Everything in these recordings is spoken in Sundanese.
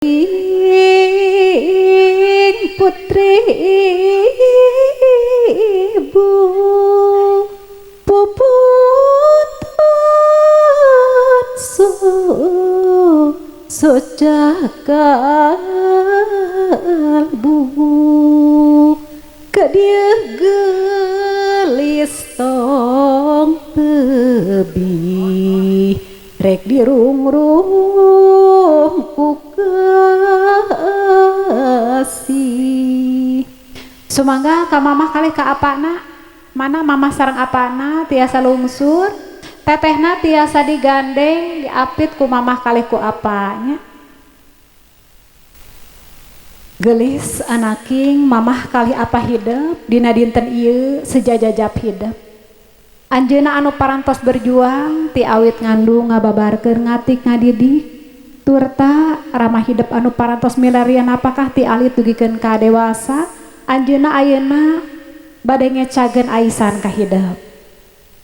Putri ibu puputan socah kalbu kadieu geulis tong tebih rek dirungrung ku kasih. Sumangga ka mamah kalih ka apana, mana mamah sareng apana tiasa lungsur, tetehna tiasa digandeng diapit ku mamah kalih ku apanya. Geulis anaking mamah kalih apa hidep dina dinten ieu sejajajap hidep. Anjeunna anu parantos berjuang ti awit ngandung ngababarkeun ngatik ngadidik turta ramah hidep anu parantos milarian apakah ti alit dugikeun ka dewasa. Anjeunna ayeuna bade ngecageun aisan ka hidep.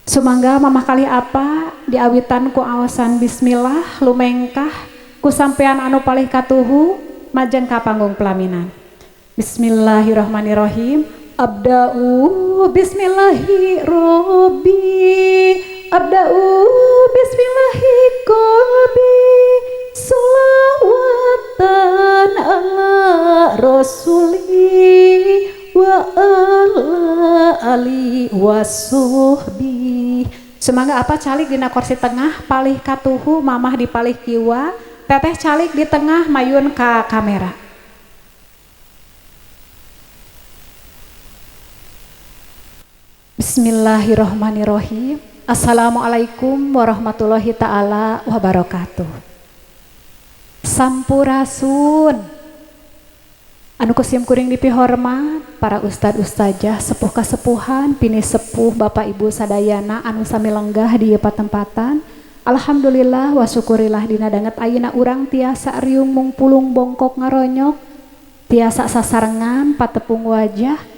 Sumangga mamah kalih apa diawitan ku awasan bismillah lumengkah ku sampean anu palih katuhu majeng ka panggung pelaminan. Bismillahirrahmanirrahim. Abda'u bismillahi robbi, abda'u bismillahi qalbi, sholawatan ala rasuli wa ala ali wasuhbi. Sumangga apa calik dina kursi tengah palih katuhu mamah di palih kiwa, teteh calik di tengah mayun ka kamera. Bismillahirrahmanirrahim. Assalamualaikum warahmatullahi taala wabarakatuh. Sampurasun. Anu kusim kuring dipihormat para ustad ustazah, sepuh kasepuhan, pini sepuh, bapak ibu sadayana anu sami lenggah di ieu patempatan. Alhamdulillah wa syukurillah dina danget ayeuna urang tiasa riung mungpulung bongkok ngaronyok, tiasa sasarengan patepung wajah.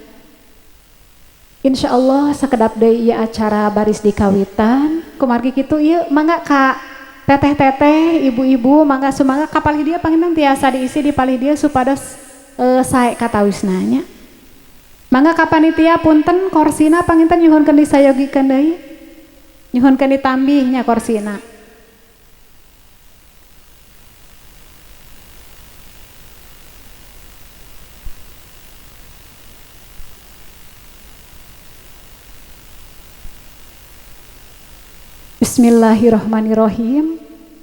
Insyaallah sakedap deui ieu acara baris dikawitan. Kumargi kitu ieu mangga ka teteh-teteh, ibu-ibu mangga sumangga ka palih dieu panginten tiasa diisi di palih dieu supados sae katawisna nya. Mangga ka panitia punten korsina panginten nyuhunkeun disayogikeun deui. Nyuhunkeun ditambih nya korsina. Bismillahirrahmanirrahim.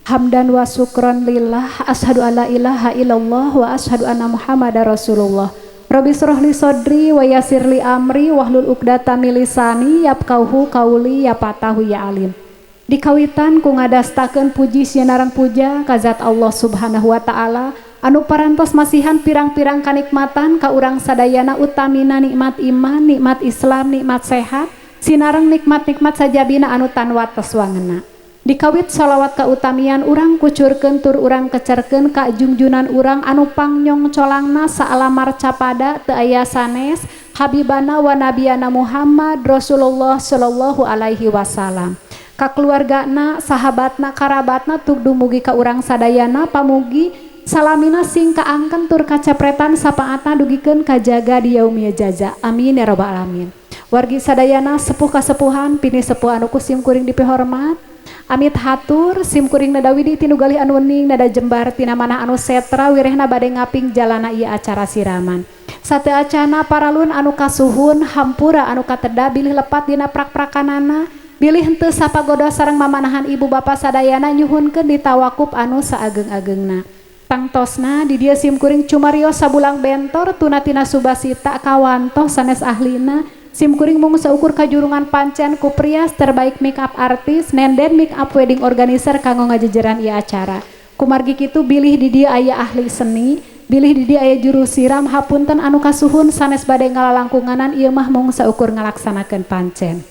Hamdan wa syukron lillah, asyhadu alla ilaha illallah wa asyhadu anna muhammadar rasulullah. Rabbi shrah li sadri wa yassir li amri wahlul 'uqdatam min lisani yafqahu qauli ya fatahu ya alim. Dikawitan ku ngadastakeun puji sinareng puja ka zat Allah Subhanahu wa taala anu parantos masihan pirang-pirang kanikmatan ka urang sadayana utamina nikmat iman, nikmat Islam, nikmat sehat, sinareng nikmat-nikmat sajabina anu tanwates wangena. Dikawit sholawat kautamian urang kucurkeun tur urang kecerkeun ka jungjunan urang anu pangnyong colangna saalamar capada teu aya sanes habibana wa nabiyana Muhammad Rasulullah sallallahu alaihi wasallam. Ka keluargana, sahabatna, karabatna tur dumugi ka urang sadayana pamugi salamina sing kaangken tur kacepretan sapaatna dugikeun kajaga di yaumil jaza. Amin ya rabbal alamin. Wargi sadayana sepuh kasepuhan pini sepuh anu ku sim kuring dipihormat. Amit hatur sim kuring nada widi tinu galih anu wening nada jembar tina manah anu setra wirehna bade ngaping jalana ieu acara siraman. Sateu acana paralun anu kasuhun hampura anu kateda bilih lepat dina prak-prakanana bilih henteu sapagoda sareng mamanahan ibu bapa sadayana nyuhunkeun ditawakup anu saageng-agengna. Tangtosna di dieu sim kuring cumarios sabulang bentor tuna tina subasita kawantoh sanes ahlina. Sim kuring mung saukur kajurungan pancen ku prias terbaik make up artis nenden make up wedding organizer kanggo ngajejeran ieu acara. Kumargi kitu bilih di dieu aya ahli seni, bilih di dieu aya juru siram hapunten anu kasuhun sanes bade ngalalangkunganan ieu mah mung saukur ngalaksanakeun pancen.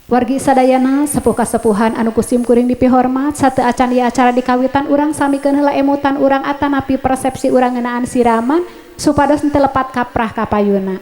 Wargi sadayana sepuh kasepuhan anu ku sim kuring dipihormat sateu acan ieu acara dikawitan urang samikeun heula emutan urang atanapi persepsi urang ngeunaan siraman supados henteu lepat kaprah kapayuna.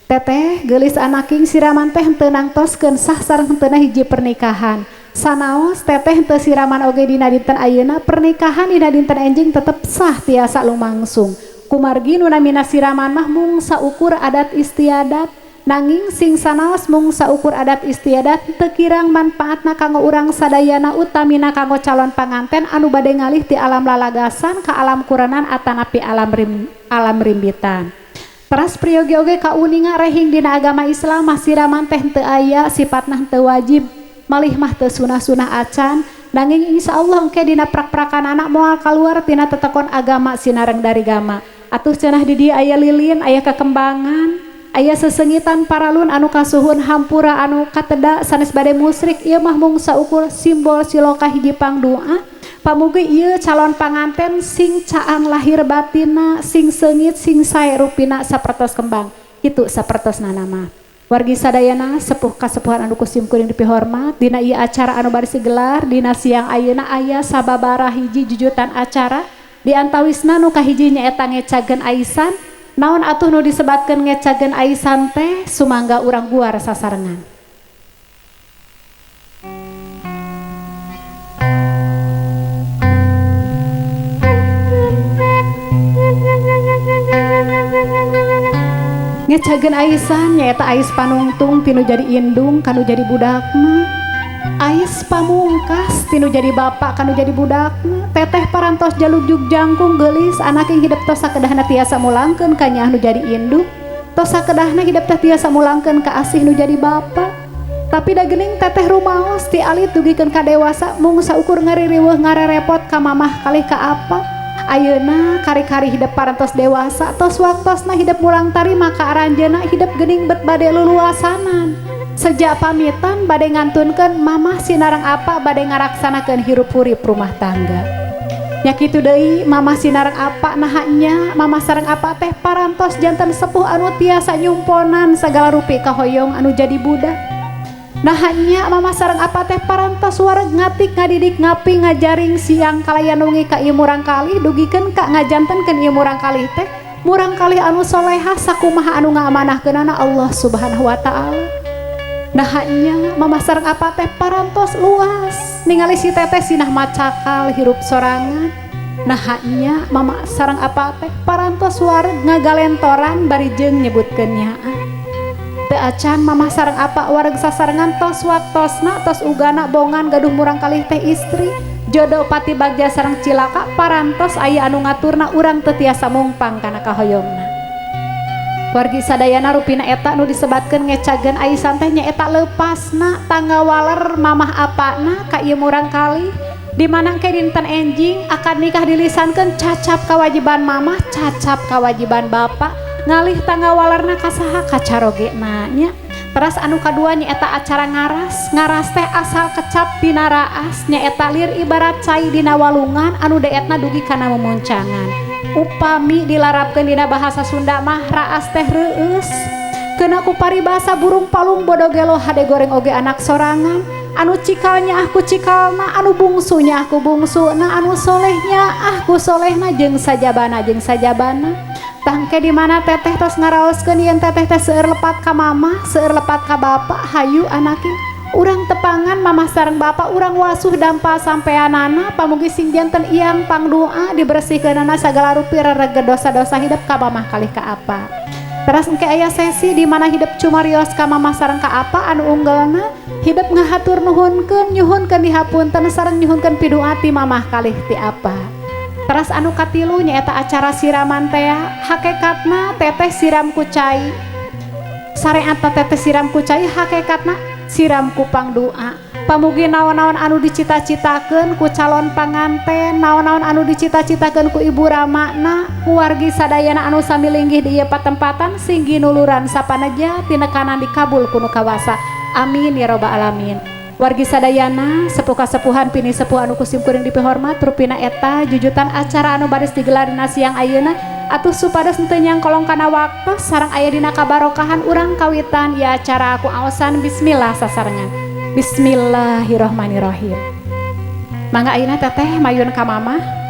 Teteh geulis anaking siraman teh henteu nangtoskeun sah sareng henteuna hiji pernikahan. Sanaos teteh teu siraman oge dina dinten ayeuna, pernikahan dina dinten enjing tetep sah tiasa lumangsung. Kumargi nu namina siraman mah mung saukur adat istiadat, nanging sing sanaos mung saukur adat istiadat teu kirang manfaatna kanggo urang sadayana, utamina kanggo calon panganten anu bade ngalih ti alam lalagasan ka alam kuranan atanapi alam rimbitan. Teras priyogi oge kauninga rehing dina agama Islam mah siraman teh teu aya, sifatna teu wajib, malih mah teu sunah-sunah acan, nanging insyaallah engke dina prak-prakan anak moal kaluar tina tetekon agama sinareng dari gama. Atuh cenah di dieu aya lilin, aya kekembangan, aya sesengitan paralun anu kasuhun hampura anu kateda sanes bade musyrik, ieu mah mung saukur simbol siloka hiji pangdoa. Pamugi ieu calon panganten sing caang lahir batina, sing seungit, sing sae rupina sapertos kembang. Kitu sapertos nanama. Wargi sadayana sepuh kasepuhan anu ku sim kuring dipihormat, dina ieu acara anu bari digelar dina siang ayeuna aya sababaraha hiji jujutan acara, di antawisna nu kahiji nyaeta ngecageun aisan. Naon atuh nu disebatkeun ngecageun aisan teh, sumangga urang guar sasarengan. Ngecageun aisan nyaeta ais panungtung tinu jadi indung kanu jadi budakna, ais pamungkas tinu jadi bapak kanu jadi budakna. Teteh parantos jalugjug jangkung geulis anak yang hidup tos sakedahna tiasa mulangkeun ka nyaah nu jadi indung, tos sakedahna hidup teh tiasa mulangkeun ka asih nu jadi bapak. Tapi da geuning teteh rumaos ti alit dugikeun ka dewasa mung saukur ngaririweuh ngarerepot ka mamah kalih ka apa. Ayeuna kari-kari hidup parantos dewasa tos waktosna hidup mulang tarima ka aranjeuna, hidup geuning bet bade luluasanan. Sejak pamitan bade ngantunkeun mamah sinareng apa bade ngaraksanakeun hirup hurip rumah tangga. Nya kitu deui mamah sinareng apa, naha nya mamah sareng apa teh parantos janten sepuh anu tiasa nyumponan sagala rupi kahoyong anu jadi budak. Naha nya mamah sareng apa teh parantos wareg ngatik ngadidik ngapi ngajaring siang kalayan wengi ka ieu murang kalih dugikeun ka ngajantenkeun ieu murang kalih teh murang kalih anu solehah sakumaha anu ngaamanahkeunana Allah Subhanahu wa taala. Naha nya mamah sareng apa teh parantos luas ningali si teteh sinah macakal hirup sorangan. Naha nya mama sareng apa teh parantos wareg ngagalentoran bari jeung nyebutkeun nyaah. Teu acan mamah sareng apa wareg sasarengan tos waktosna tos ugana bongan gaduh murang kalih teh istri jodoh pati bagja sareng cilaka parantos aya anu ngaturna urang teu tiasa mungpang kana kahoyongna. Wargi sadayana rupina eta nu disebatkeun ngecageun aisan teh nyaeta leupasna tangga waler mamah apana ka ieu murang kalih, di mana engke dinten enjing akad nikah dilisankeun cacap kawajiban mamah cacap kawajiban bapak, ngalih tangga walerna ka saha ka carogena nya. Teras anu kadua nyaeta acara ngaras, ngaras teh asal kecap dina raas nyaeta lir ibarat cai dina walungan anu deetna dugi kana memuncangan. Upami dilarapkeun dina bahasa Sunda mah raas teh reueus, keuna ku paribasa burung palung bodo gelo hade goreng oge anak sorangan, anu cikalnya aku cikalna, anu bungsunya aku bungsuna, anu solehnya aku solehna, jeung sajabana jeung sajabana. Tangke di mana teteh tos ngaraoskeun yen teteh teh seueur lepat ka mamah seueur lepat ka bapak, hayu anaki urang tepangan mamah sareng bapak urang wasuh dampa sampeanana, pamugi sing janten iang pangdoa dibersihkeunana sagala rupi rereged dosa-dosa hidup ka mamah kalih ka apa. Teras engke aya sesi di mana hidup cumarios ka mamah sareng ka apa anu unggelna hidup ngahatur nuhunkeun nyuhunkeun dihapunten sareng nyuhunkeun pidu'a ti mamah kalih ti apa. Teras anu katilu nyaeta acara siraman teh, hakekatna teteh siram ku cai, sareatna teteh siram ku cai hakekatna siram ku pangdoa. Pamugi naon-naon anu dicita-citakeun ku calon panganten, naon-naon anu dicita-citakeun ku ibu ramana, ku wargi sadayana anu sami linggih di ieu patempatan sing ginuluran sapaneja tinekanan dikabul ku nu kawasa. Amin ya robbal alamin. Wargi sadayana sepuh kasepuhan pini sepuh anu ku sim kuring dipihormat, rupina eta jujutan acara anu baris digelar dina siang ayeuna atuh supados henteu nyangkolong kana waktos sareng aya dina kabarokahan urang kawitan ieu acara ku aosan bismillah sasarengan. Bismillahirrahmanirrahim. Mangga ayeuna teteh mayun ka mamah.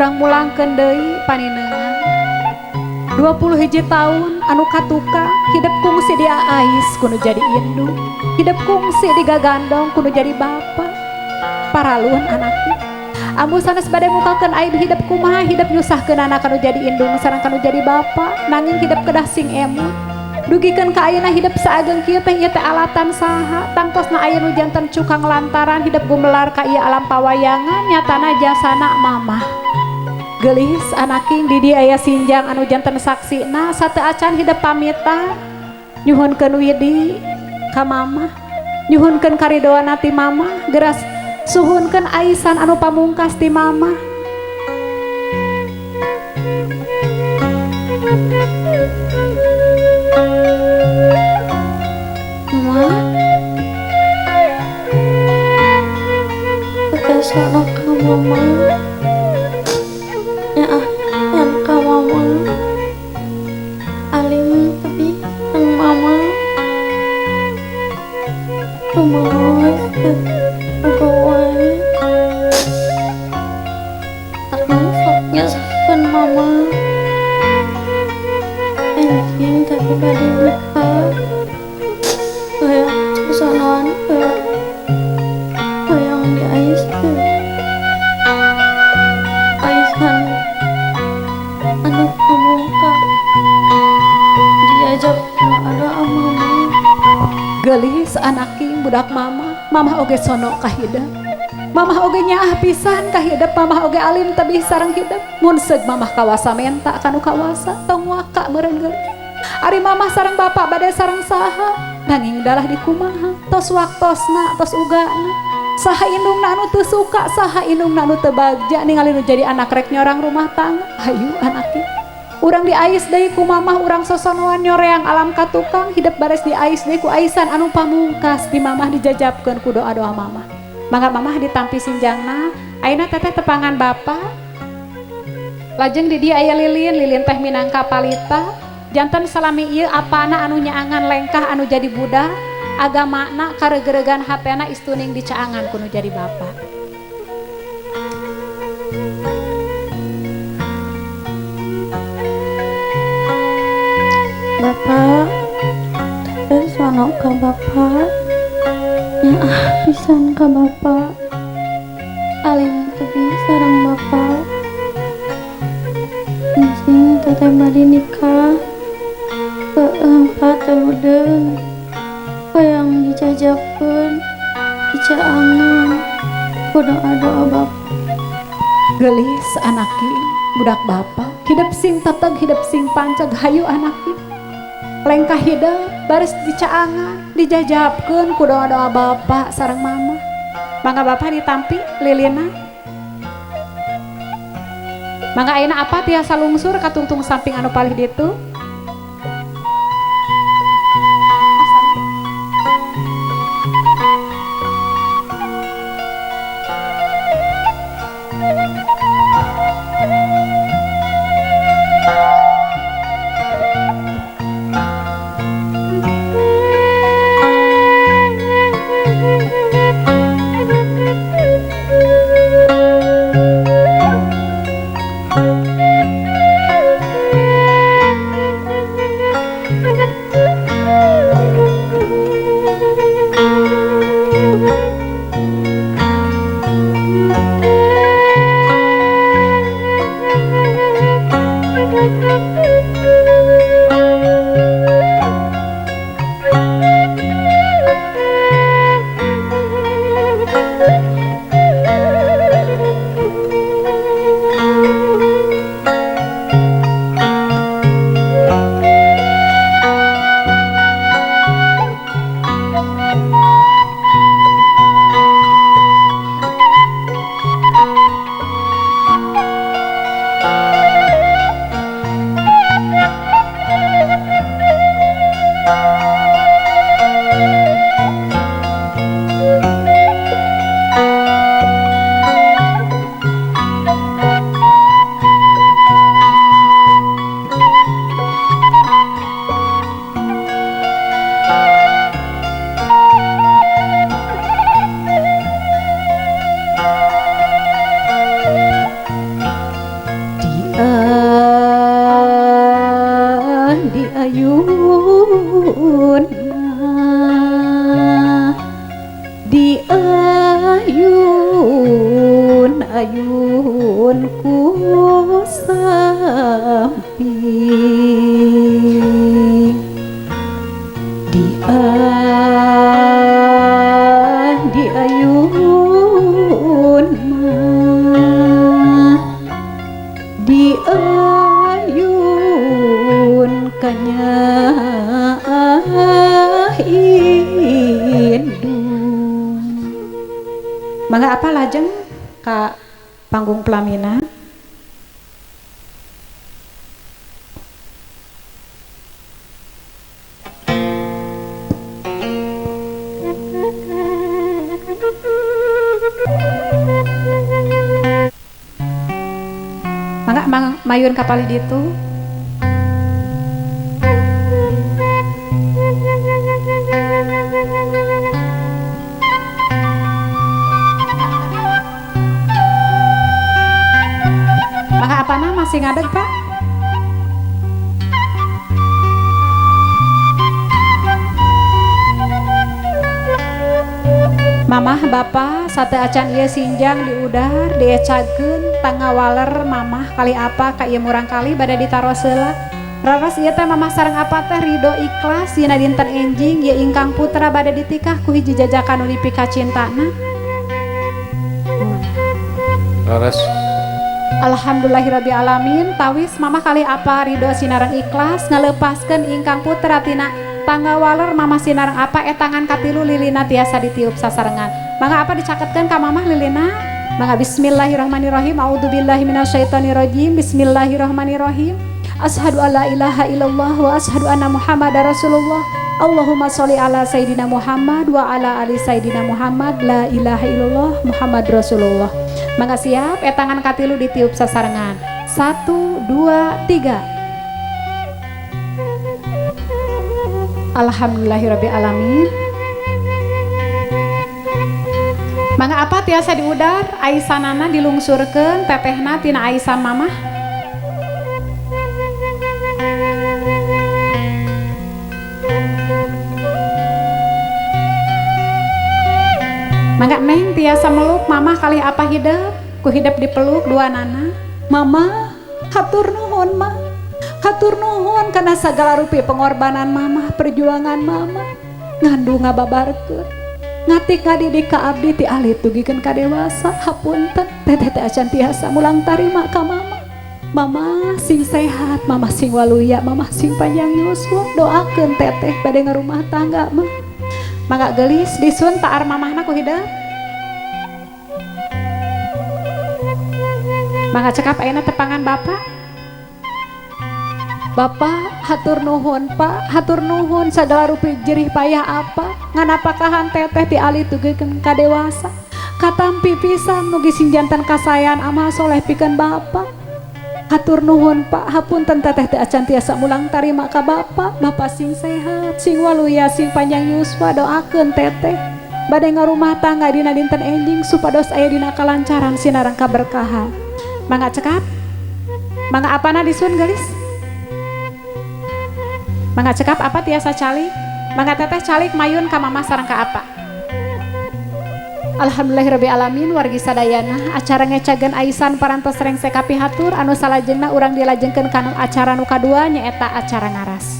Urang mulangkeun deui paninengan 21 tahun anu katukang hidep kungsi diaais kudu jadi indung, hidep kungsi digagandong kudu jadi bapa. Paralun anaknya ambu sanes bade mukakeun aib hidep kumaha hidep nyusahkeun anak anu jadi indung sareng kanu jadi bapa, nanging hidep kedah sing emut. Dugikeun ka ayeuna hidep saageng kieu teh ieu teh alatan saha, tangtosna aya nu janten cukang lantaran hidep gumelar ka ieu alam pawayangan nyatana jasana mamah. Geulis anaking di dieu aya sinjang anu janten saksina sateu acan hidep pamitan nyuhunkeun widi ka mamah, nyuhunkeun karidoana ti mamah, geras suhunkeun aisan anu pamungkas ti mamah. Mama, teteh sono ka mama, nyaahan ka mama, alim tebih sareng mama, rumaos teu wae, sareng sok nyusahkeun mama, anjing tapi bade nikah. Hoyong sosonoan hoyong diaiskeun aisan anu pamungkas diajak doa-doa mama. Geulis anaking budak mama, mamah oge sono ka hidep, mamah oge nyaah pisan ka hidep, mamah oge alim tebih sareng hidep. Mun seug mamah kawasa menta kanu kawasa tong waka meureun geulis. Ari mamah sareng bapak bade sareng saha, nanging dalah dikumaha, tos waktosna tos ugana. Saha indungna anu teu suka, saha indungna anu teu bagja ningali nu jadi anak rek nyorang rumah tangga. Hayu anaki urang diais deui ku mamah, urang sosonoan nyoreang alam katukang hidep bares diais deui ku aisan anu pamungkas di mamah dijajabkeun ku doa-doa mamah. Mangga mamah ditampi sinjangna, ayeuna teteh tepangan bapa. Lajeng di dieu aya lilin, lilin teh minangka palita. Janten salami ieu apana anu nyaangan lengkah anu jadi budak, agamana karegeregan hatena istuning dicaangan kudu jadi bapa. Bapak, teteh sono ka bapak, nyaah pisan ka bapak, alim tebih sareng bapak, anjing teteh bade nikah, peueung pateludeung, hoyong dijajakeun, dicaangan, ku doa-doa bapak. Geulis anaki budak bapak, hidep sing teteg, hidep sing panceg, hayu anaki. Lengkah hidep baris dicaangan, dijajabkeun ku doa-doa bapak sareng mama. Mangga bapak ditampi lilina. Mangga ayeuna apa tiasa lungsur ka tungtung samping anu palih ditu. mah di ayun ayun ku samping di ayun mah di ayun kanyaah indung. Mangga apa lajeng ka panggung pelaminan. Mangga mayun kapali ditu. Mangga apana masih ngadeg Pak? Mamah bapak sate acan ieu sinjang diudar diecageun tangawaler mamah kali apa ka ieu murang kali bade ditaros heula. Raras ieu teh mamah sareng apa teh ridho ikhlas dina dinten enjing ieu ingkang putra bade ditikah ku hiji jajakan nu dipikacintana. Raras. Alhamdulillahirabbil alamin tawis mamah kali apa ridho sinareng ikhlas ngaleupaskeun ingkang putra tina tanggawaler mamah sinareng apa etangan katilu lilina tiasa ditiup sasarengan. Mangga apa dicaketkeun ka mamah lilina? Mangga bismillahirrahmanirrahim. A'udzubillahi minasyaitonirrajim. Bismillahirrahmanirrahim. Asyhadu alla ilaha illallah wa asyhadu anna Muhammadar Rasulullah. Allahumma sholli ala sayidina Muhammad wa ala ali sayidina Muhammad. La ilaha illallah Muhammad Rasulullah. Mangga siap etangan katilu ditiup sasarengan. 1 2 3. Alhamdulillahirabbil alamin. Mangga apa tiasa diudar aisanana dilungsurkeun tetehna tina aisan mamah. Mangga neng tiasa meluk mamah kali apa hidep ku hidep dipeluk dua nana. Mama hatur nuhun mah. Hatur nuhun kana sagala rupi pengorbanan mamah, perjuangan mamah ngandung ngababarkeun ngatik ngadidik ka abdi ti alit dugikeun ka dewasa. Hapunten teteh teh acan tiasa mulang tarima ka mama. Mama sing sehat, mama sing waluya, mama sing panjang yuswa. Doakeun teteh bade ngarumah tangga mah. Mangga geulis disun taar mamahna ku hidep. Mangga cekap ayeuna tepangan bapak. Bapak hatur nuhun Pak, hatur nuhun sagala rupi jerih payah apa nganapakahan teteh ti alit dugikeun ka dewasa. Katampi pisan mugi sing janten kasayan amal soleh pikeun bapak. Hatur nuhun Pak, hapunten teteh teh acan tiasa mulang tarima ka bapak. Bapak sing sehat, sing waluya, sing panjang yuswa. Doakeun teteh bade ngarumah tangga dina dinten enjing supados aya dina kalancaran sinareng kaberkahan. Mangga cekap. Mangga apana disun geulis? Mangga cekap apa tiasa calik? Mangga teteh calik mayun ka mamah sareng ka apa? Alhamdulillahirabbil alamin wargi sadayana acara ngecageun aisan parantos rengse kapihatur anu salajengna urang dilajengkeun kana acara nu kadua nyaeta acara ngaras.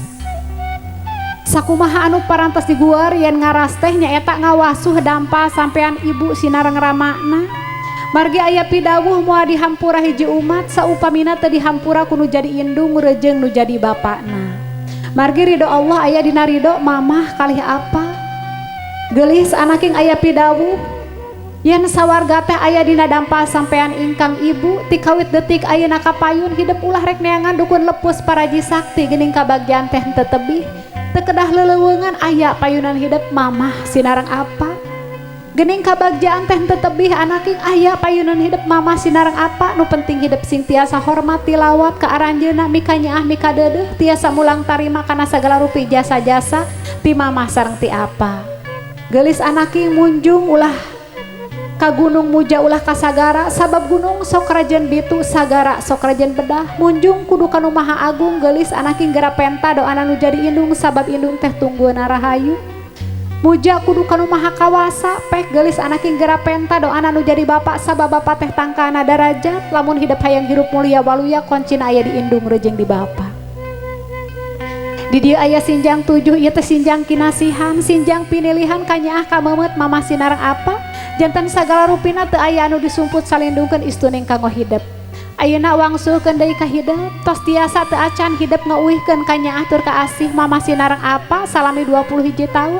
Sakumaha anu parantos diguar yen ngaras teh nyaeta ngawasuh dampa sampean ibu sinareng ramana. Margi aya pidawuh moal dihampura hiji umat saupamina teu dihampura ku nu jadi indung rejeung nu jadi bapakna. Margi ridho Allah aya dina ridho mamah kalih apa. Geulis anaking aya pidawuh yen sawarga teh aya dina dampa sampean ingkang ibu ti kawit detik ayeuna kapayun hidep ulah rek neangan dukun lepus paraji sakti geuning kabagjaan teh henteu tebih teu kedah leleuweungan aya payunan hidep mamah sinareng apa. Gening kabagjaan teh henteu tebih anaking aya payunan hidep mamah sinareng apa. Nu penting hidep sing tiasa hormat tilawat ka aranjeunna mika nyaah mika deudeuh tiasa mulang tarima kana sagala rupi jasa-jasa ti mamah sareng ti apa. Geulis anaking munjung ulah Ka gunung muja ulah ka sagara sabab gunung sok rajen bitu sagara sok rajen bedah munjung kudu kanu maha agung geulis anaking gera penta doana nu jadi indung sabab indung teh tunggueuna rahayu. Muja kudu kanu maha kawasa pek geulis anaking gera penta doana nu jadi bapak sabab bapak teh tangkana darajat lamun hidup hayang hirup mulia waluya koncina aya di indung reujeng di bapa. Di dieu aya sinjang 7 ieu teh sinjang kinasihan sinjang pinilihan kanyaah ka meumeut mamah sinareng apa janten sagala rupina teu aya anu disumput salindungkeun istuning kanggo hidep. Ayeuna wangsulkeun deui ka hidep tos tiasa teu acan hidep ngeuwihkeun kanyaah tur kaasih mamah sinareng apa salami 21 taun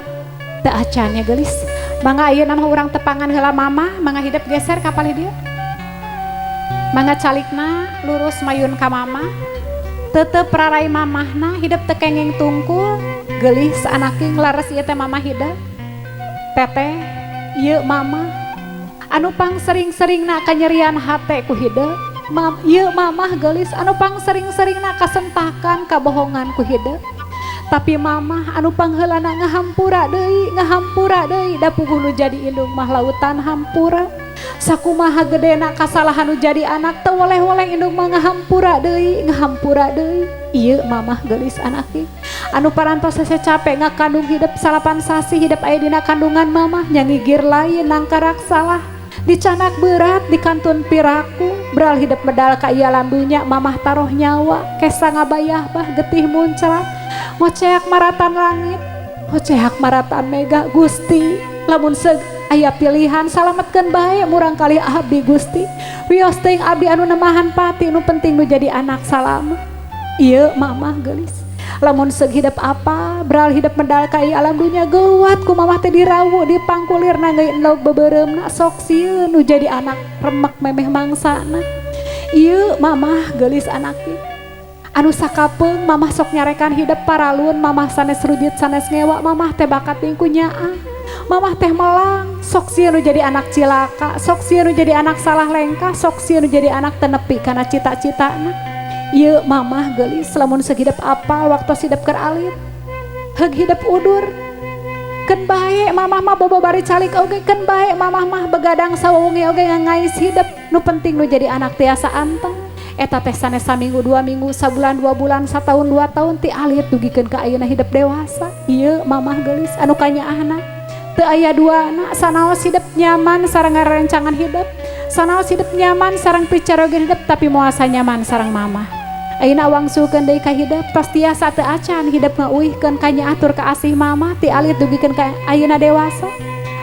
teu acan nya geulis. Mangga ayeuna mah urang tepangan heula mamah mangga hidep geser ka palih dieu. Mangga calikna lurus mayun ka mamah. Tetep rarai mamahna hidep teu kenging tungkul geulis anaking laras ieu teh mamah hidep. Teteh ieu mamah anu pang sering-seringna kanyerian hate ku hidep. Ieu mamah geulis anu pang sering-seringna kasentakan kabohongan ku hidep. Tapi mamah anu pangheulana ngahampura deui da puguh nu jadi indung mah lautan hampura. Sakumaha gedena kasalahan nu jadi anak teu woleh-woleh indung mah ngahampura deui. Ieu mamah geulis anake anu parantos hese capek ngakandung hidep 9 sasih hidep aya dina kandungan mamah nyangigir lain nangkarak salah dicanak berat dikantun piraku beral hidep medal ka ieu alam dunya mamah taruh nyawa kesa ngabayah bah getih muncrat ngoceak maratan langit ngoceak maratan mega Gusti lamun aya pilihan salametkeun bae murang kali abdi Gusti wios teuing abdi anu nemahan pati nu penting nu jadi anak salamet. Ieu mamah geulis lamun seug hidep apa beral hidep medal ka ieu alam dunya geuwat ku mamah teh dirawu dipangkulirna ngeui endog beubeureumpna sok sieun nu jadi anak remek memeh mangsana. Ieu mamah geulis anake anu sakapeung mamah sok nyarekan hidep paralun mamah sanes rujit sanes ngewa mamah teh bakat ku nyaah mamah teh melang sok sieun nu jadi anak cilaka sok sieun nu jadi anak salah lengkah sok sieun nu jadi anak tenepi kana cita-citana. Ieu mamah geulis lamun seug hidep apa waktu hidep keur alit heug hidep udur keun bae mamah mah bobo bari calik oge keun bae mamah mah begadang sawengi oge ngangais hidep nu penting nu jadi anak tiasa anteng. Eta teh sanes saminggu 2 minggu sabulan 2 bulan sataun 2 tahun ti alit dugikeun ka ayeuna hidep dewasa. Ieu mamah geulis anu kanyaahna teu aya duana sanaos hidep nyaman sareng ngarencangan hidep sanaos hidep nyaman sareng picarogeun hidep tapi moal sanyaman sareng mamah. Ayeuna wangsulkeun deui ka hidep tos tiasa teu acan hidep ngeuwihkeun kanyaah tur kaasih mamah ti alit dugikeun ka ayeuna dewasa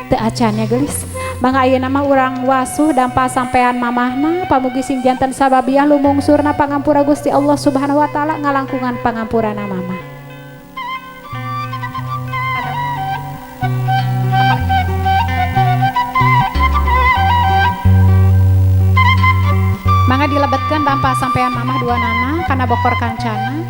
teu acan nya geulis. Mangga ayeuna mah urang wasuh dampa sampean mamahna pamugi sing janten sababiah lumungsurna pangampura Gusti Allah Subhanahu wa taala ngalangkungan pangampurana mamah. Mangga dilebetkeun dampa sampean mamah dua nana kana bokor kancana.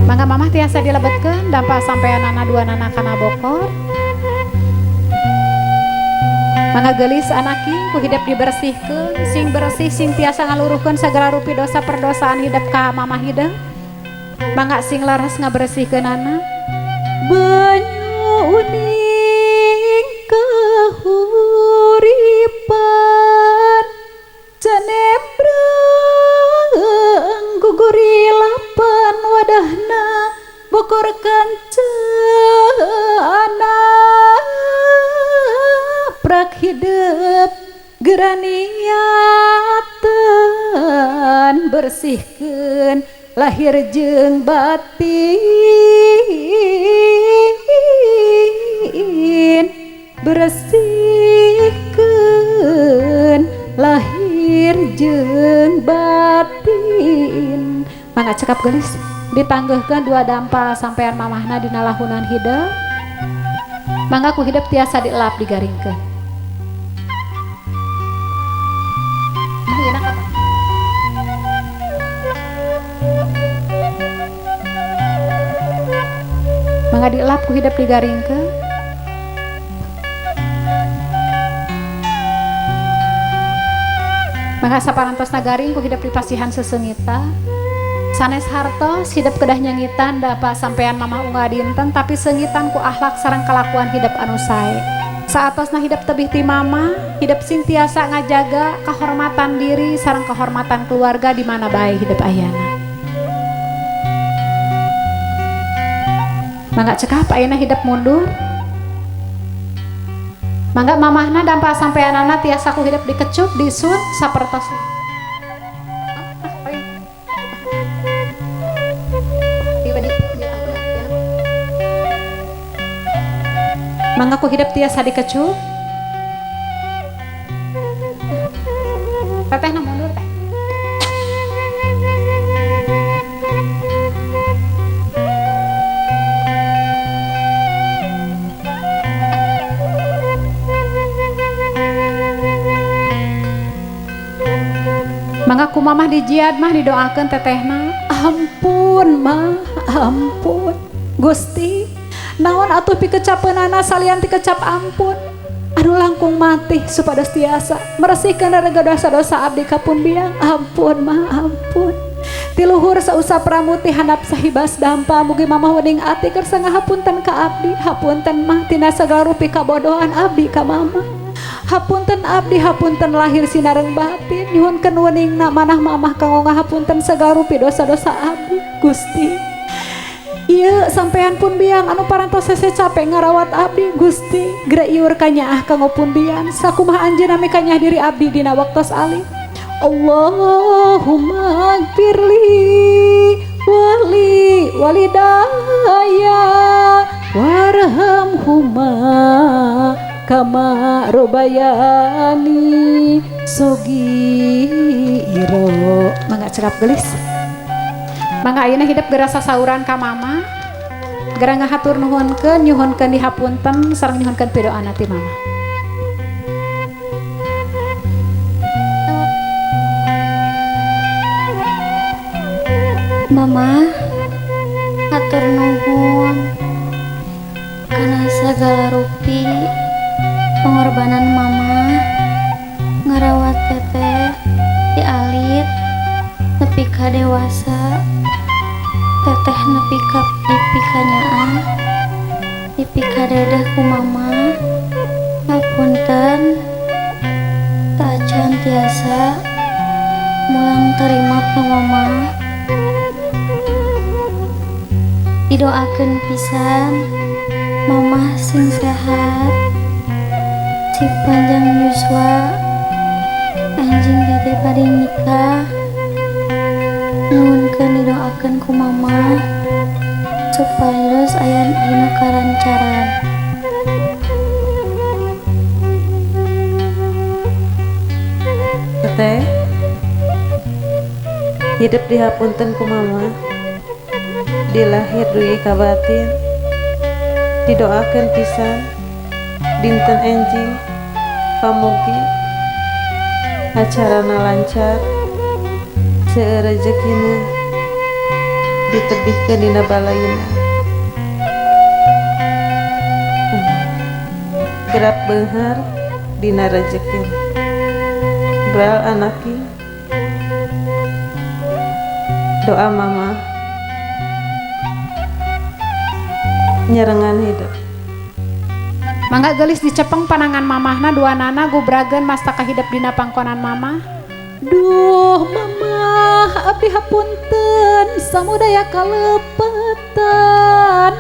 Mangga mamah tiasa dilebetkeun dampa sampean nana dua nana kana bokor. Mangga geulis anaking ku hidep dibersihkeun sing bersih sing tiasa ngaluruhkeun sagala rupi dosa perdosaan hidep ka mamah hidep. Mangga sing laras ngabersihkeunana. Banyu uning kahuripan canembrang guguri lapan wadahna bokor kancana prak hidup geraniatan bersihkeun lahir jeung batin bersihkeun lahir jeung batin. Mangga cekap geulis ditanggeuhkeun dua dampal sampean mamahna dina lahunan hidep. Mangga ku hidep tiasa dielap digaringkeun. Mangga dielap ku hidep digaringkeun. Mangga saparantosna garing ku hidep dipasihan seseungita. Sanes hartos hidep kedah nyengitan dapa sampean mamah unggal dinten tapi seungitan ku akhlak sareng kalakuan hidep anu sae. Saatosna hidep tebih ti mama, hidep sing tiasa ngajaga kehormatan diri sareng kehormatan keluarga di mana bae hidep ayana. Mangga cekap ayeuna hidep mundur. Mangga mamahna dampa sampeanana tiasa ku hidep dikecup disun sapertos. Mangga ku hidep tiasa dikecup. Tetehna mundur teh. Mangga ku mamah dijiad mah didoakeun tetehna. Ampun mah, ampun. Gusti, naon atuh pikecapeunana salian ti kecap ampun. Anu langkung mati supados tiasa meresihkeun rega dosa-dosa abdi ka pun biang. Ampun mah, ampun. Ti luhur sausap rambut ti handap sahibas dampa mugi mamah wening ati kersa ngahapunten ka abdi. Hapunten mah tina sagala rupi kabodohan abdi ka mamah. Hapunten abdi, hapunten lahir sinareng batin. Nyuhunkeun weningna manah mamah kanggo ngahapunten sagala rupi dosa-dosa abdi. Gusti, ieu sampean pun biang anu parantos hese capek ngarawat abdi. Gusti, geura iur kanyaah kanggo pun biang. Sakumaha anjeunna mikanyah diri abdi dina waktos alit. Allahumma gfirli wali walidaya warhamhuma kama robayani sogiro. Mangga cerap gelis. Mangga ayeuna hidep geura sasauran ka mama. Geura ngahatur nuhunkeun, nyuhunkeun dihapunten sareng nyuhunkeun pidoana ti mama. Mama, hatur nuhun kana sagala rupi pengorbanan mama ngarawat teteh ti alit nepi ka dewasa. Teteh nepi ka dipikanyaah, dipikadedeh ku mama. Hapunten tacan tiasa mulang terima ka mama. Didoakeun pisan mamah sing sehat, si panjang yuswa, anjing teteh bade nikah. Nuhunkeun didoakeun ku mama supados aya dina karancaran. Teteh hidup dihapunten ku mama, dilahir dugi ka batin, didoakeun pisan dinten enjing pamugi acarana lancar, seueur rejekina, ditebihkeun dina balayna, gerap beunghar dina rejekina. Bral anaki, doa mama nyerengan hidup. Mangga gelis dicepeng panangan mamahna dua nana gubrageun mastaka hidep dina pangkonan mamah. Duh mamah abdi hapunten samudaya kalepatan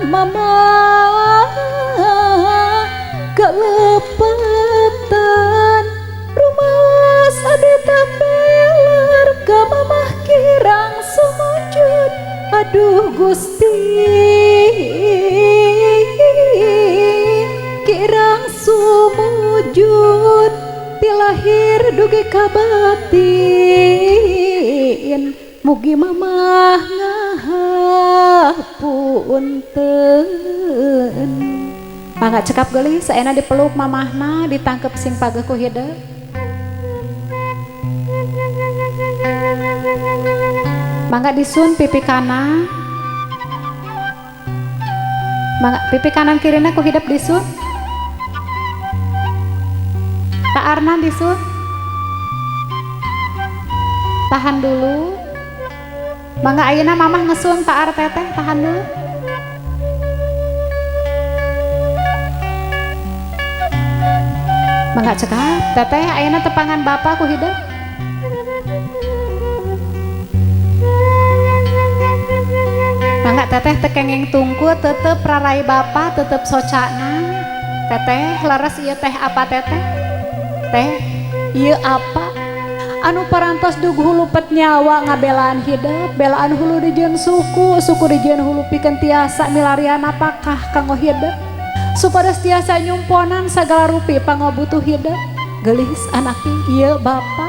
mamah, kalepatan rumas abdi tambeler ka mamah kirang sumujud. Aduh Gusti kirang sumujud, tilahir dugi ka batin, mugi mamah ngahapunten. Mangga cekap geulis saena dipeluk mamahna, ditangkep sing pageuh ku hideung. Mangga disun pipi kanan. Mangga pipi kanan kirina ku hidep disun. Taarna disun. Tahan dulu. Mangga ayeuna mamah ngesun taar teteh, tahan dulu. Mangga cekap, teteh ayeuna tepangan bapak ku hidep. Mangga teteh tekengeng tungku tetep rarai bapak tetep socana. Teteh leres ieu teh apa teteh? Teh ieu apa? Anu parantos dug hulu pet nyawa ngabelaan hidep, belaan hulu dijieun suku, suku dijieun hulu pikeun tiasa milarian apakah kanggo hidep. Supados tiasa nyumponan sagala rupi pangabutuh hidep. Geulis anak ieu bapa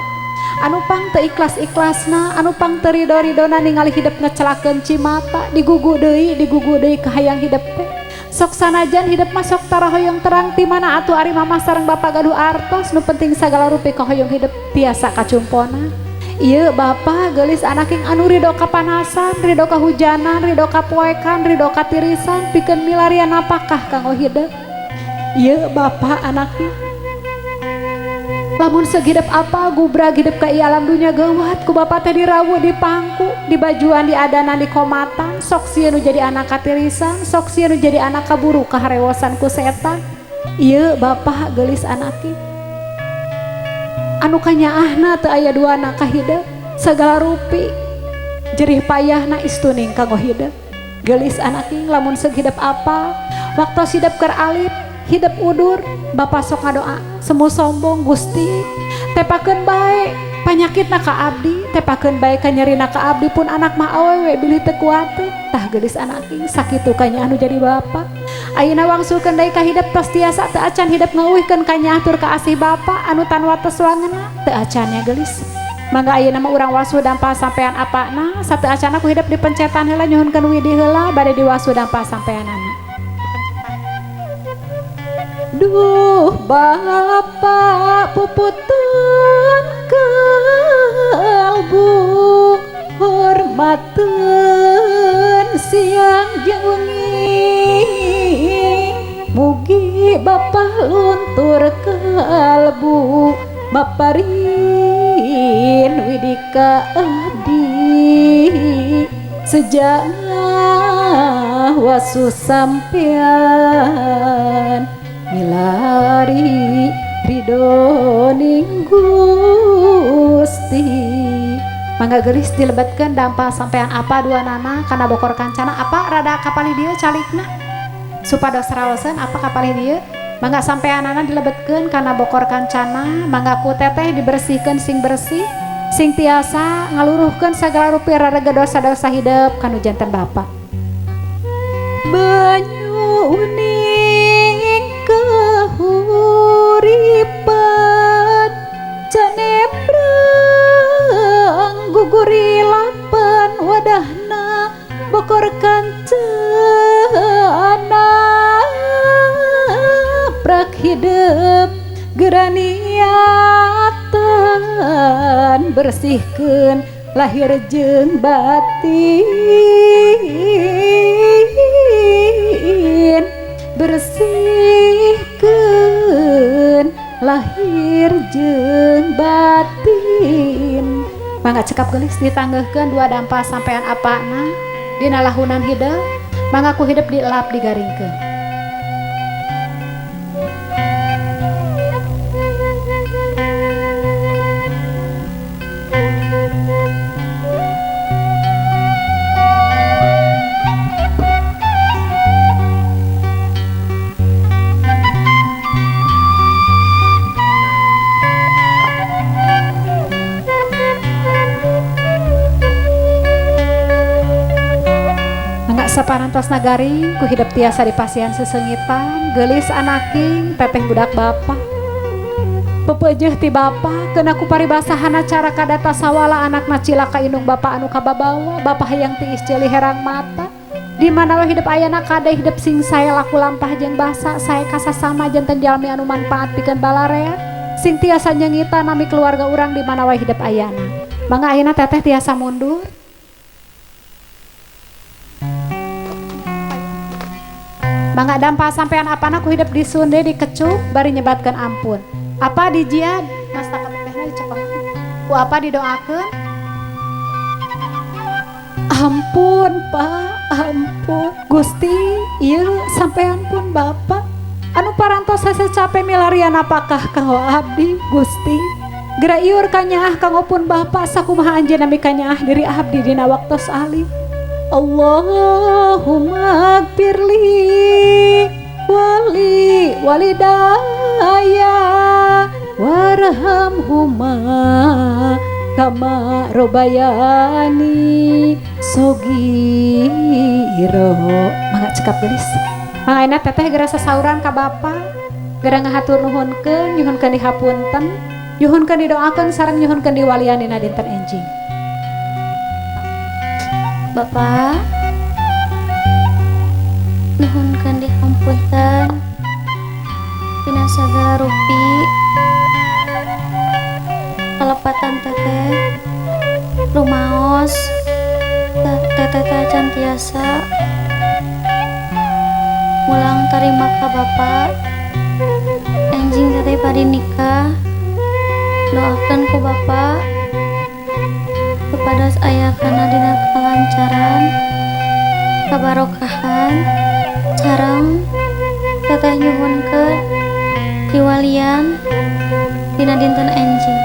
anu pang teu ikhlas-ikhlasna, anu pang teu rido-ridona ningali hidep ngecelakeun cimata, digugu deui kahayang hidep teh. Sok sanajan hidep mah sok tara hoyong terang ti mana atuh ari mamah sareng bapak gaduh artos, nu penting sagala rupi kahoyong hidep tiasa kacumpona. Ieu bapa geulis anak anu rido kapanasan, rido kahujanan, rido kapoekan, rido katirisan pikeun milarian napakah kanggo hidep. Ieu bapa anak lamun segidep apa gubrag hidep ka ieu alam dunya geuwat ku bapa teh dirawu dipangku, dibajuan, diadanan, dikomatan, sok sieun nu jadi anak katirisan, sok sieun nu jadi anak kaburu kaharewosan ku setan. Ieu bapa geulis anak anu kanyaahna teu aya duana ka hidep, sagala rupi jerih payahna istuning kanggo hidep. Geulis anak lamun seghidep apa waktos hidep keur alip, hidep udur, bapak sok ngadoa semu sombong Gusti tepakeun bae panyakitna ka abdi, tepakeun bae kanyerina ka abdi pun anak mah awewe bilih teu kuat. Tah geulis anak sakitu kanyaah nu jadi bapa. Ayeuna wangsulkeun deui ka hidep tos tiasa teu acan hidep ngeuwihkeun kanyaah tur ka asih bapa anu tan wates wangeuna teu acan nya geulis. Mangga ayeuna mah urang wasu dampal sampean apana sateu acan ku hidep dipencetan heula nyuhunkeun widi heula bade diwasu dampal sampeanana. Duh bapak puputan kalbu hormateun siang jeung wengi, mugi bapak luntur kalbu maparin widika abdi sejak wasu sampean milari ridoning Gusti. Mangga geulis dilebetkeun dampal sampean apa dua nana kana bokor kancana apa rada kapalih dieu calikna supados raoseun apa kapalih dieu. Mangga sampeanana dilebetkeun kana bokor kancana, mangga ku teteh dibersihkeun sing bersih sing tiasa ngaluruhkeun sagala rupi rarega dosa-dosa hidep kanu janten bapa. Banyu uning kahuripan canebrang guguri lapan wadahna bokor kancana prak hidep geraniatan bersihkeun lahir jeung batin, bersihkeun lahir jeung batin. Mangga cekap geulis ditanggeuhkeun dua dampal sampean apana dina lahunan hidep, mangga ku hidep dilap digaringkeun. Saparantos nagari ku hidep tiasa dipasihan sesengitan geulis anaking teteh budak bapa pepejeuh ti bapa keuna ku paribasahana cara kadata sawala anakna cilaka indung bapa anu kababawa bapa hayang tiis ceuli herang mata di mana we hidep ayana kade hidep sing sae laku lampah jeung basa sae kasasama janten jalmi anu manfaat pikeun balarea sing tiasa nyengitan nami keluarga urang di mana we hidep ayana. Mangga ayeuna teteh tiasa mundur. Mangga dampal sampean apana ku hidep disunde dikecup bari nyebatkeun ampun. Apa dijiad mas tak tetehna dicepeng. Ku apa didoakeun Ampun Pak, ampun Gusti, ieu sampean pun Bapak anu parantos hese capek milarian apakah kanggo abdi Gusti. Geura iur kanyaah kanggo pun Bapak sakumaha anjeunna mikanyaah diri abdi dina waktos alim. Allahumma gfirli wali walidaya warhamhuma kama robayani sogiro. Mangga cekap gelis. Mangga teteh geura sasauran ka Bapa, geura ngahatur nuhunkeun, nyuhunkeun dihapunten, nyuhunkeun didoakeun sareng nyuhunkeun diwalian dina dinten enjing. Bapak, nuhunkeun dihampunten dina sagala rupi kalepatan teteh lumaos teteh teh can tiasa mulang tarima ka Bapak. Enjing teteh bari nikah, doakeun ku Bapak kepada aya kana dina kelancaran kabarokahan sareng teteh nyuhunkeun diwalian dina dinten enjing.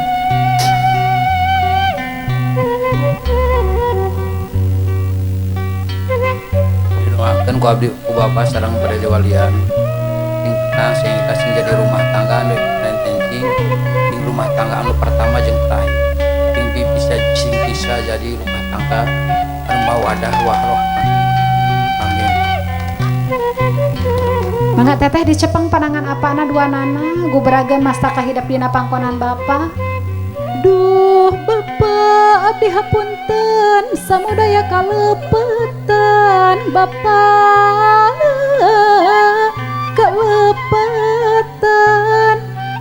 Didoakeun ku abdi ku Bapak sareng bade diwalian sing tenang sing ikhlas sing jadi rumah tangga anu enjing, sing rumah tangga anu pertama jeung terakhir, sing bisa sing bisa jadi rumah tangga anu mawadah warahmah. Amin. Mangga teteh dicepeng panangan apana dua nana gubrageun mastaka hidep dina pangkonan Bapa. Duh Bapak abdi hapunten samudaya kalepetan Bapak, kalepetan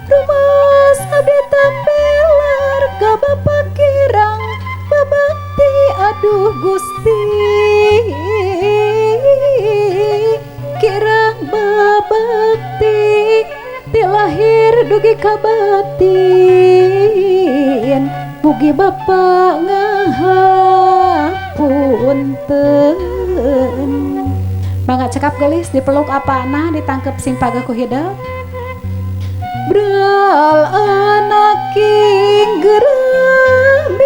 rumas abdi tampelar ka Bapak kirang babakti aduh Gusti, kirang babakti ti lahir dugi ka batin, mugi Bapak ngahapunten. Mangga cekap gelis dipeluk apana ditangkep sing pageh ku hidep. Bral anaking geremiang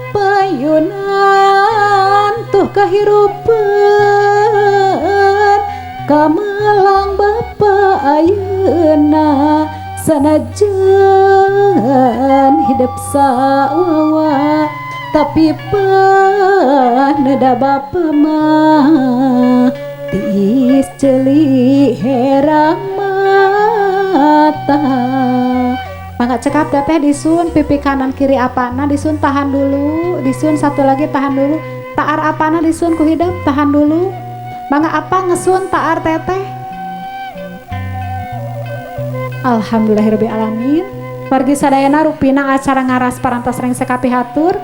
payunan tuh kahirupan kamalang Bapa ayeuna sanajan hidup sawawa tapi paneda Bapa mah tiis ceuli herang mata. Mangga cekap teteh disun pipi kanan kiri apana disun tahan dulu, disun satu lagi tahan dulu, taar apana disun ku hidep tahan dulu. Mangga apa ngesun taar teteh. Alhamdulillahirabbil alamin. Wargi sadayana rupina acara ngaras parantos rengse kapihatur.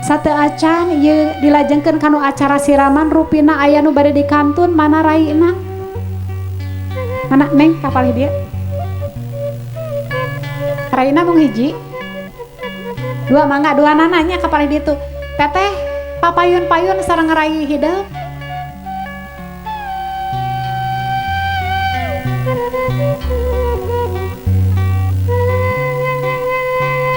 Sate acan ieu dilajengkeun kanu acara siraman rupina aya nu bade dikantun mana raina? Mana neng kapalih dia? Raina mung hiji. Dua mangga dua nananya kapalih ditu. Teteh papayun-payun sareng rai hidep.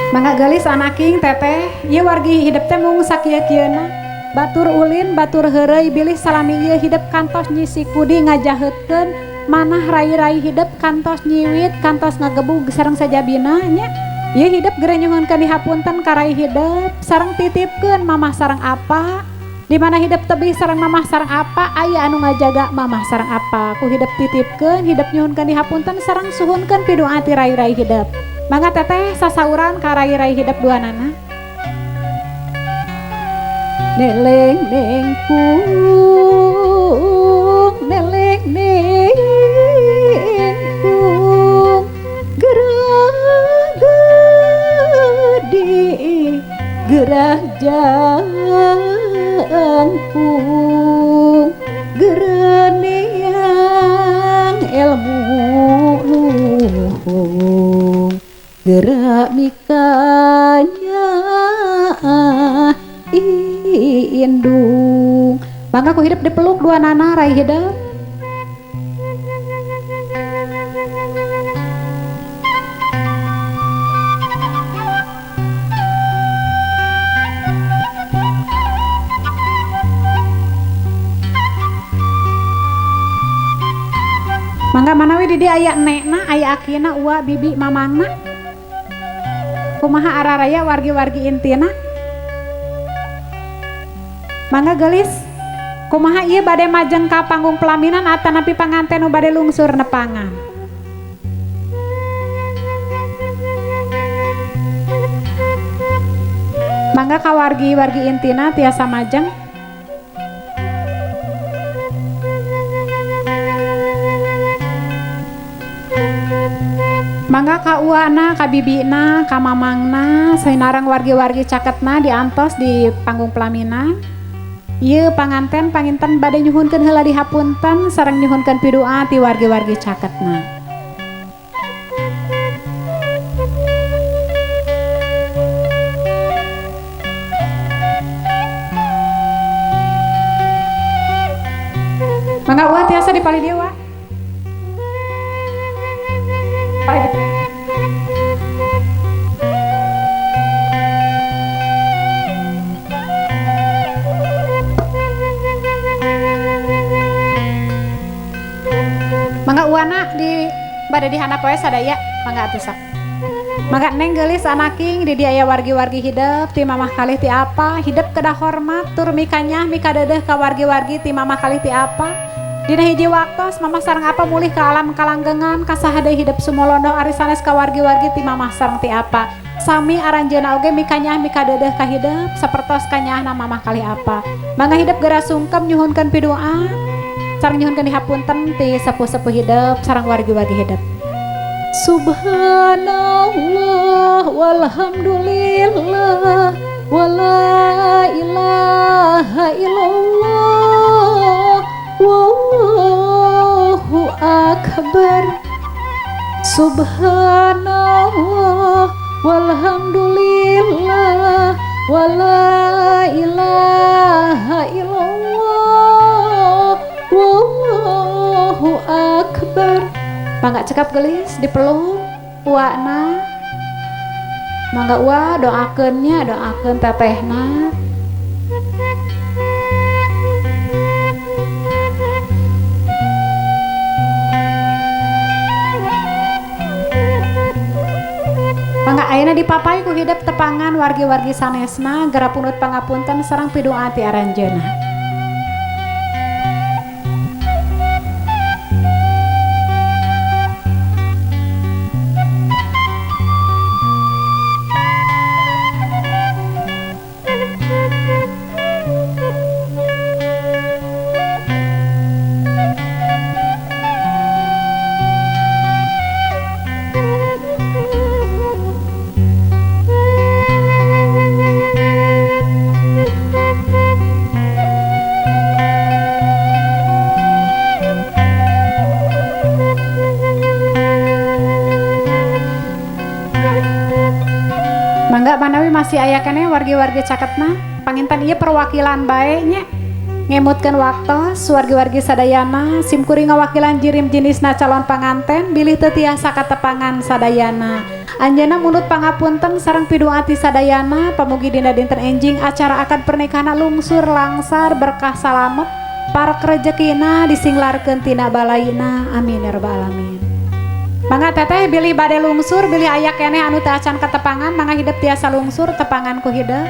Mangga geulis anaking teteh, ieu wargi hidep teh mung sakieu-kieuna. Batur ulin, batur heureuy bilih salami ieu hidep kantos nyisi kudi ngajaheutkeun, manah rai-rai hidep kantos nyiwit, kantos ngagebug sareng sajabina nya. Ieu hidep geura nyuhunkeun dihapunten ka rai hidep, sareng titipkeun mamah sareng apa. Di mana hidep tebih sareng mamah sareng apa, aya anu ngajaga mamah sareng apa. Ku hidep titipkeun, hidep nyuhunkeun dihapunten sareng suhunkeun pidoa ti rai-rai hidep. Mangga teteh sasauran ka rai-rai hidep dua nana. Neleng nengkung, neleng nengkung, gerah gede, gerah jangkung, gerah niang ilmu luhung, gerak mikanya indung. Mangga ku hidup dipeluk dua nana rai hidup. Mangga manawi di dieu aya nekna, aya akina, uwa, bibi, mamangna. Kumaha araraya wargi-wargi intina? Mangga geulis. Kumaha ieu bade majeng ka panggung pelaminan atanapi panganten nu bade lungsur nepangan? Mangga ka wargi-wargi intina tiasa majeng. Mangga ka uana, ka bibina, ka mamangna, sainarang wargi-wargi caketna diantos di panggung pelaminan. Ieu panganten panginten bade nyuhunkeun heula dihapunten sareng nyuhunkeun pidu'a ti wargi-wargi caketna. Mangga uwa tiasa dipalih dieu wa. Palih dieu. Mangga uana di bade dihandap wae sadaya, mangga atuh sok. Mangga neng geulis anaking di dieu aya wargi-wargi hidep ti mamah kalih ti apa, hidep kedah hormat tur mikanyah mikadeudeuh ka wargi-wargi ti mamah kalih ti apa. Dina hiji waktos mamah sareng apa mulih ka alam kalanggengan kasaha deui hidep sumolondoh ari sanes ka wargi-wargi ti mamah sareng ti apa. Sami aranjeunna oge mikanyah mikadeudeuh ka hidep sapertos kanyahna mamah kalih apa. Mangga hidep geura sungkem nyuhunkeun pidu'a sareng nyuhunkeun dihapunten ti sepuh-sepuh hidep sareng wargi-wargi hidep. Subhanallah walhamdulillah wala ilaha illallah wallahu akbar. Subhanallah walhamdulillah wala ilaha illallah wallahu akbar. Mangga cekap geulis dipeluk uana. Mangga ua doakeun nya, doakeun tetehna. Mangga ayeuna dipapai ku hidep tepangan wargi-wargi sanesna geura punut pangapunten sareng pidu'a ti aranjeunna. Mangga manawi masih aya keneh wargi-wargi caketna panginten ieu perwakilan bae nya ngemutkeun waktos wargi-wargi sadayana simkuring ngawakilan jirim jenisna calon panganten bilih teu tiasa katepangan sadayana. Anjeunna munut pangapunten sareng pidu'a ti sadayana pamugi dina dinten enjing acara akad pernikahan lungsur langsar berkah salamet parek rejekina disinglarkeun tina balaina amin ya rabbal alamin. Mangga teteh bilih bade lungsur bilih aya keneh anu teu acan katepangan mangga hidep tiasa lungsur tepangan ku hidep.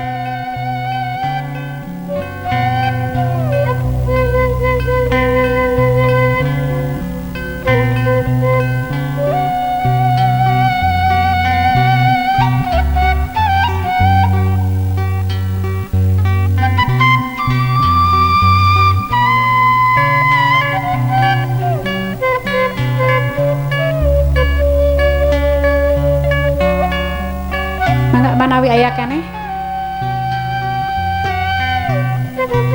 Manawi aya keneh.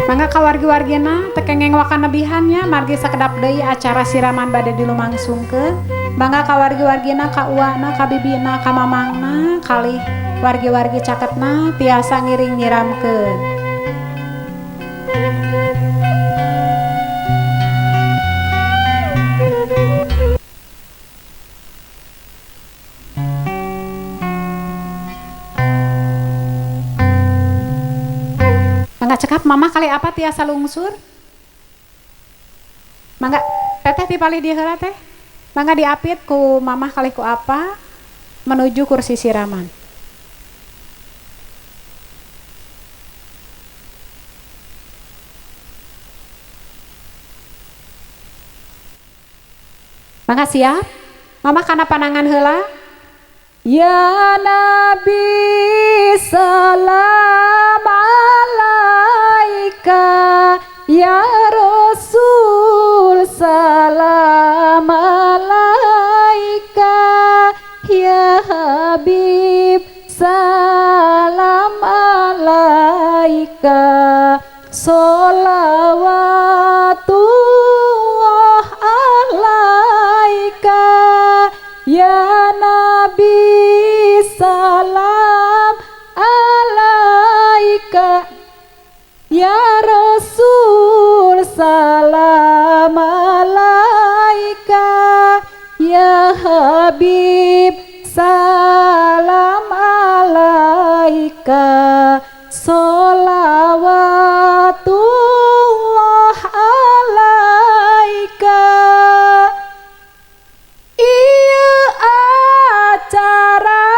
Mangga ka wargi-wargina teu kengeng wakan nebihannya margi sakedap deui acara siraman bade dilumangsungkeun. Mangga ka wargi-wargina ka uwana ka bibina ka mamangna kalih wargi-wargi caketna tiasa ngiring nyiramkeun. Mangga cekap mamah kali apa tiasa lungsur? Mangga teteh dipalih dieu heula teh. Mangga diapit ku mamah kali ku apa menuju kursi siraman. Mangga siap? Mamah kana panangan heula. Ya Nabi salam alaika, ya Rasul salam alaika, ya Habib salam alaika, sholawatullah alaika, ya Nabi salam alaika, ya Rasul salam alaika, ya Habib salam alaika, sholawatullah alaika. Ieu acara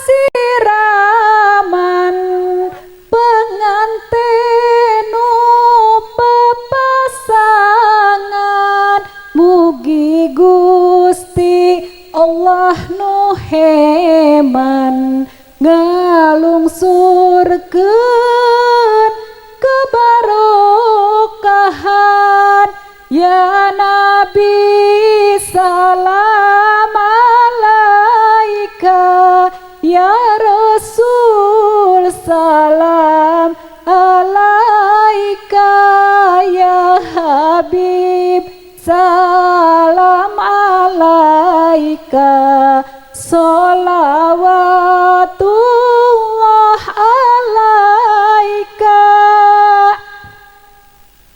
siraman pengantin nu pepasangan, mugi Gusti Allah nu heman ngalungsurkeun kebarokahan. Ya Nabi salam alaika, ya Rasul salam alaika, ya Habib salam alaika, sholawatullah alaika.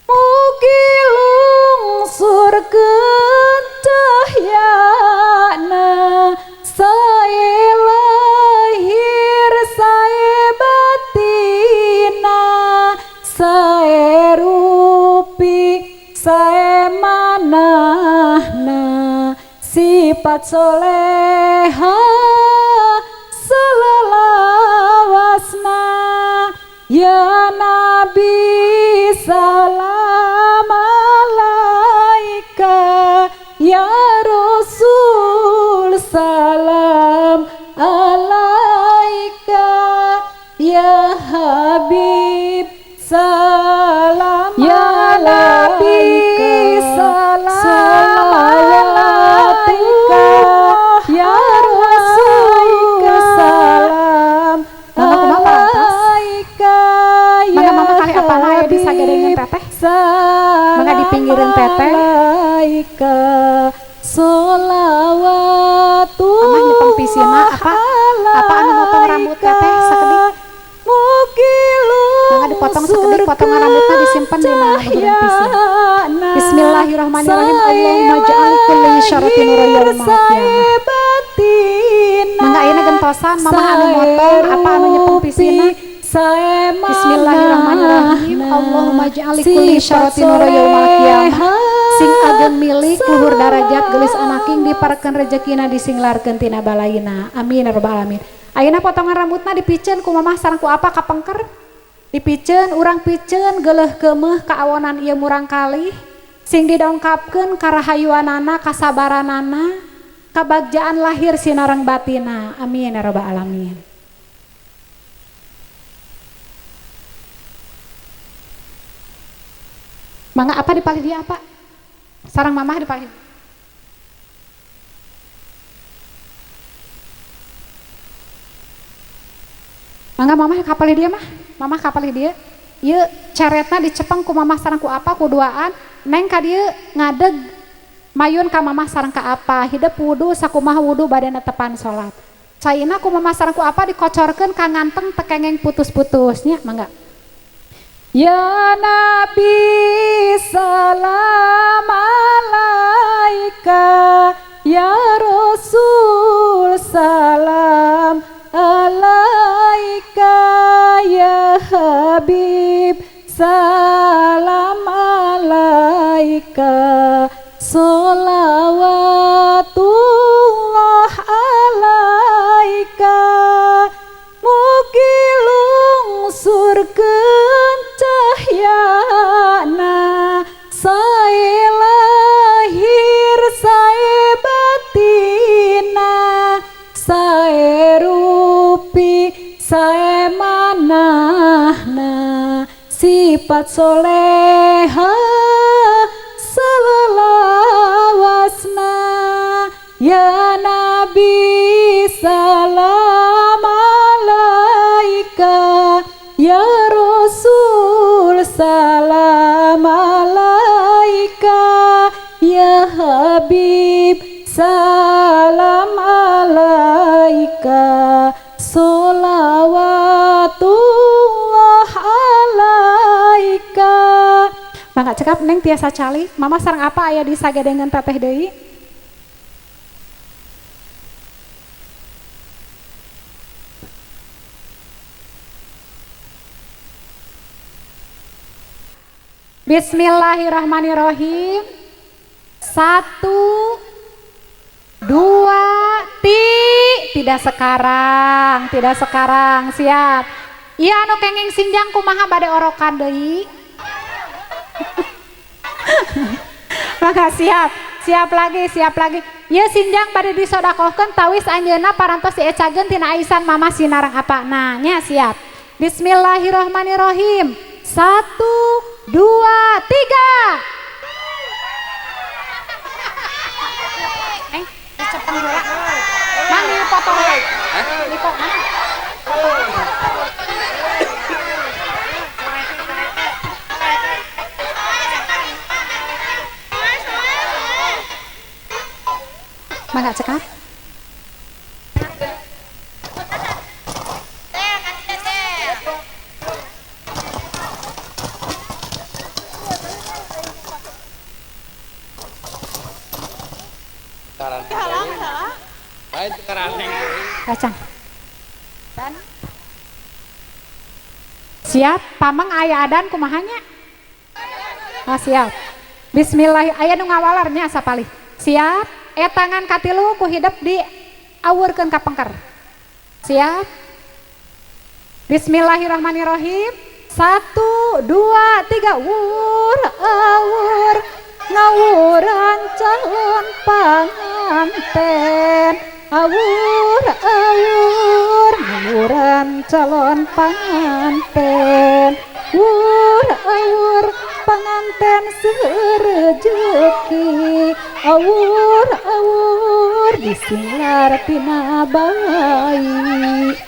Mugi lungsurkeun cahyana, sae lahir sae batina, sae rupi sae manahna, sifat soleha selelawasna. Ya Nabi salam alaika, ya Rasul salam alaika, ya Habib salam ya Nabi salam alaika, ya Rasul salam alaika, ya mama kali apa aya disagedengeun teteh? Mangga di pinggireun teteh. Sholawatullah Mamah nyepeng pisina apa? Apa anu motong rambut teteh sakedik? Mangga dipotong sakedik, potongan rambutna disimpen dina bagian pisina. Bismillahirrahmanirrahim. Allahumma ja'al kulli syaratin nura yaumal qiyamah. Mangga ayeuna gentosan mamah anu motong apa anu nyepeng pisina. Bismillahirrahmanirrahim. Allahumma ja'al kulli syaratin nura yaumal qiyamah. Sing ageng milik luhur darajat gelis anaking diparekeun rejekina disinglarkeun tina balaina. Amin ya rabbal alamin. Ayeuna potongan rambutna dipiceun ku mamah sareng ku apa kapengker? Dipiceun urang piceun geuleuh keumeuh kaawonan ieu murang kalih sing didongkapkeun karahayuanana kasabaranana kabagjaan lahir sinareng batina. Amin ya rabbal alamin. Mangga apa dipalih dia apa? Sarang mamah dipalih. Mangga mamah kapalih dia mah. Mamah kapalih dia. Ieu ceretna dicepeng ku mamah sareng ku apa ku duaan. Neng ka dieu ngadeg mayun ka mamah sareng ka apa. Hidep wudu sakumaha wudu badana tepan salat. Caina ku mamah sareng ku apa dikocorkeun ka nganteng tekengeng putus-putusnya mangga. Ya Nabi salam alaika, ya Rasul salam alaika, ya Habib alaika, sholawatullah alaika. Mugi lungsurkeun cahyana, sae lahir sae batina, sae rupi sae manahna, sifat soleha salalawasna. Ya Nabi salam alaika, ya Rasul salam alaika, ya Habib salam alaika, sholawatullah alaika. Mangga cekap Neng tiasa calik, Mama sareng apa aya di sagedengan teteh deui? Bismillahirrahmanirrahim. 1, 2, 3. Tidak sekarang, tidak sekarang. Siap. Iya anu kenging sinjang kumaha bade orokan deui. Maka siap, siap lagi, siap lagi. Ieu sinjang bade disodakohkeun tawis anjeunna parantos diecageun tina aisan mama sinareng apa. Nah, nya siap. Bismillahirrahmanirrahim. 1, 2, 3. Neng, dicepeng heula. Mang dipotong heula. Dipotong mana? Potong. Mangga cekap. Kacang. Siap, pameng aya adan kumahanya? Oh, siap. Bismillah, aya nu ngawalarnya sapalih. Siap, tangan katilu ku hidep diawurkeun ka pengker. Siap. Bismillahirrahmanirrahim. 1, 2, 3. Wur awur ngawuran calon panganten. Awur awur ngawuran calon panganten. Wur awur panganten serejeki. Awur awur disinglar tina bayi.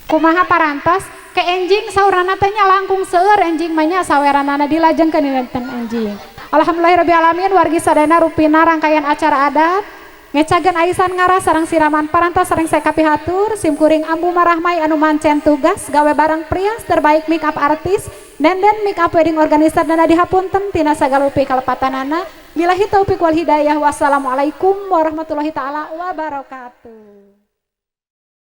Kumaha parantos ke enjing saurana teh nya langkung seueur enjing mah nya saweranana dilajengkeun dinten enjing. Alhamdulillahirabbil alamin wargi sadayana rupina rangkaian acara adat ngecageun aisan ngaras sareng siraman parantos sareng sekapihatur simkuring ambu marahmai anu mancen tugas gawe barang prias terbaik make up artis nenden make up wedding organizer dan dihapunten tina sagala rupi kalepatanana. Billahi taufik wal hidayah. Wassalamualaikum warahmatullahi taala wabarakatuh.